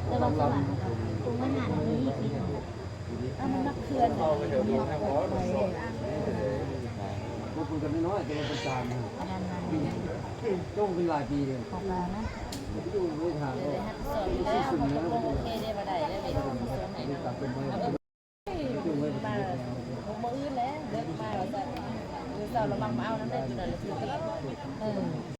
ແຕ່ວ່າສະຫວັນມັນຫານດີ ເອົາມັນມາເຄື່ອນ ພວກເພິ່ນກໍນ້ອຍໆ ແຕ່ວ່າເພິ່ນຕາມ ອັນນັ້ນ ຈົ່ງເປັນຫຼາຍປີເດ້ ຂອງການນະ ຢູ່ໄດ້ຖາມ ເອີ ຮັບຜິດຊອບຢູ່ແລ້ວ ໂອເຄເດ້ ວ່າໄດ້ແລ້ວເດ້ ມາມື້ອື່ນແຫຼະ ເດີນມາວ່າຊັ້ນ ມື້ເຊົ້າລະມັກມາເອົານຳໄດ້ ເອີ.